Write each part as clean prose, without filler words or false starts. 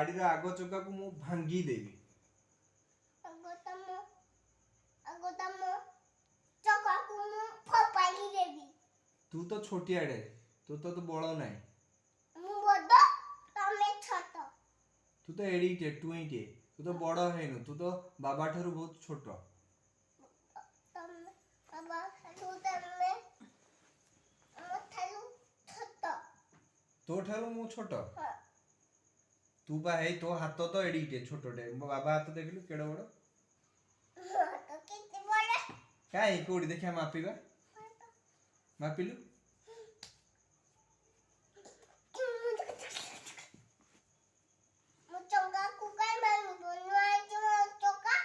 ଗାଡ଼ିର ଆଗ ଚକାକୁ ମୁଁ ଭାଙ୍ଗି ଦେବି। ଆଗ ତମ ଆଗ ତମ ଚକାକୁ ମୁଁ ଫୋପାଡ଼ି ଦେବି। ତୁ ତ ଛୋଟିଆଟେ, ତୁ ତ ତୁ ବଳ ନାହିଁ। ମୁଁ ବଡ଼, ତମେ ଛୋଟ। ତୁ ତ ଏଡ଼ିକିଟେ ଟୁଇଁଟିଏ, ତୁ ତ ବଡ଼ ହେଇନୁ, ତୁ ତ ବାବା ଠାରୁ ବହୁତ ଛୋଟ। ତମେ ବାବା ଠାରୁ, ତମେ ମୋ ଠାରୁ ଛୋଟ। ତୋ ଠାରୁ ମୁଁ ଛୋଟ? ହଁ। ତୁ ବା ହେଇ ତୋ ହାତ ତ ଏଡ଼ିକିଟେ ଛୋଟଟେ, ମୋ ବାବା ହାତ ଦେଖିଲୁ କେଡ଼େ ବଡ଼। ମୋ ହାତ କେତେ ବଡ଼? କାଇଁ, କୋଉଠି ଦେଖିବା, ମାପିବା, ମାପିଲୁ। ମୋ ଚକାକୁ କାଇଁ ଭାଙ୍ଗିବ? ନୂଆ ହେଇଛି ମୋ ଚକା,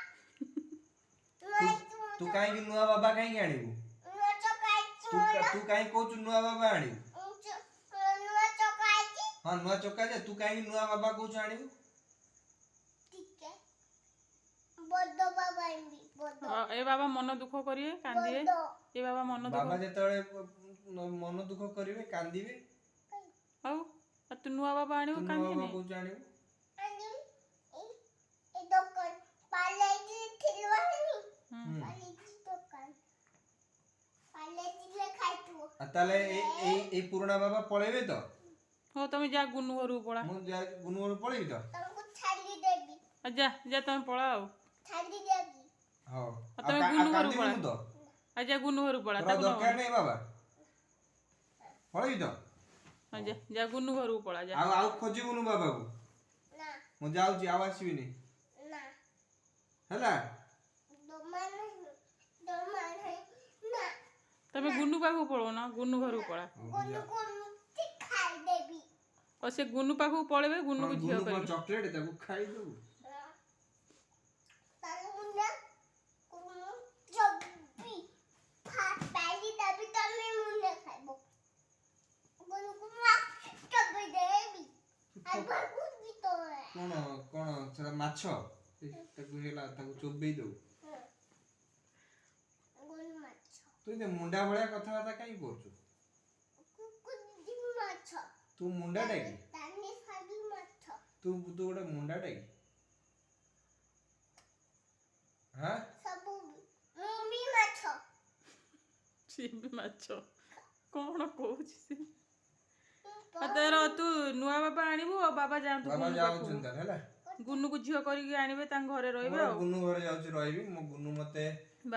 ନୂଆ ତୁ ହେଇଛି ମୋ ତୁ ଚକା। କାହିଁକି ନୂଆ ବାବା କାହିଁକି ଆଣିବୁ? ନୂଆ ଚକା ହେଇଛି ତୁ ମୋର। ତୁ କାହିଁକି କହୁଛୁ ନୂଆ ବାବା ଆଣିବୁ? ନୂଆ ଚକା ହେଇଛି। ହଁ, ନୂଆ ଚକା ଯେ, ତୁ କାହିଁକି ନୂଆ ବାବା କହୁଛୁ ଆଣିବୁ? ଟିକେ ବଡ଼ ବାବା ଆଣିବି, ବଡ଼। ହଁ, ଏ ବାବା ମନ ଦୁଃଖ କରିବେ, କାନ୍ଦିବେ। ବଡ଼। ଏ ବାବା ମନ ଦୁଃଖ ବାବା ଯେତେବେଳେ ମନ ଦୁଃଖ କରିବେ, କାନ୍ଦିବେ। ଆଉ ଆଉ ତୁ ନୂଆ ବାବା ତୁ ଆଣିବୁ, ନୂଆ ବାବା କାନ୍ଦିବେନି? କହୁଛୁ ଆଣିବୁ। ଆଣିବି। ଏଇ ଦୋକାନ ପାଲେଜି ଥିଲୁ ଆଣି। ହୁଁ। ପାଲେଜି ଦୋକାନ, ପାଲେଜି ଲେଖା ହେଇଥିବ। ଆଉ ତାହେଲେ ଏଇ ଏଇ ଏଇ ପୁରୁଣା ବାବା ପଳେଇବେ ତ? ହଉ, ତମେ ଯା, ଗୁନୁ ଘରକୁ ପଳା। ମୁଁ ଯା, ଗୁନୁ ଘରକୁ ପଳେଇବି ତ? ତମକୁ ଛାଡ଼ି ଦେବି। ଆଉ ଯା ଯା, ତମେ ପଳା ଆଉ। ଛାଡ଼ି ଦେବି। ହଉ। ଆଉ ତମେ ଆଉ ଗୁନୁ ଘରକୁ ପଳା। କାନ୍ଦିବୁନୁ ତ? ଆଉ ଯା, ଗୁନୁ ଘରକୁ ପଳା। ତୋର ଆଉ ତାକୁ ଦରକାର ନବନି। ନାହିଁ ବାବା, ପଳେଇବି ତ? ହଁ, ଯା ଯା, ଗୁନୁ ଘରକୁ ପଳା ଯା। ଆଉ ଆଉ ଖୋଜିବୁନୁ ବାବାକୁ? ନା। ମୁଁ ଯାଉଛି, ଆଉ ଆସିବିନି। ନା। ହେଲା। ଦମା ନାହିଁ, ଦମା ନାହିଁ, ନା। ତମେ ଗୁନୁ ପାଖକୁ ପଳଉନ, ଗୁନୁ ଘରକୁ ପଳା। ଗୁନୁକୁ ଏମିତି ଖାଇଦେବି। ଆଉ ସେ ଗୁନୁ ପାଖକୁ ପଳେଇବେ, ଗୁନୁକୁ ଝିଅ ଗୁନୁ କଣ କରିବେ। ଚକୋଲେଟ, ତାକୁ ଖାଇଦବୁ। ତାହେଲେ ମୁନା ମୁଁ ଚବି ପାରି ଦେବି, ତମେ ମୁନା ଖାଇବ। ଗୁନୁକୁ ମୁଁ ଚବି ଦେବି ଆଉ ଭାବୁଛି ତ। କଣ କଣ ସେଟା? ମାଛ ଏ, ତାକୁ ହେଲା ତାକୁ ଚୋବେଇ ଦବୁ। ଗୁନୁ ମାଛ। ତୁ ଏତେ ମୁଣ୍ଡା ଭଳିଆ କଥାବାର୍ତ୍ତା କାହିଁ କରୁଛୁ? କୁକୁର ମାଛ। ତୁ ମୁଣ୍ଡାଟା କି? ତାନି ସାବି ମାଛ। ତୁ ତୁ ଗୋଟେ ମୁଣ୍ଡାଟା କି? ହଁ। ସବୁ ମୁଁ ବି ମାଛ। ସିଏ ବି ମାଛ, କଣ କହୁଛି ସେ? ଆଉ ତାର ତୁ ନୂଆ ବାବା ଆଣିବୁ ଆଉ ବାବା ଯାଆନ୍ତୁ ବାବା ଗୁନୁ ପାଖକୁ। ଯାଉଛନ୍ତି ତାହେଲେ, ହେଲା। ଗୁନୁକୁ ଝିଅ କରିକି ଆଣିବେ, ତାଙ୍କ ଘରେ ରହିବେ। ମୋର ଆଉ ଗୁନୁ ଘରେ ଯାଉଛି ରହିବି ମୋ ଗୁନୁ ମତେ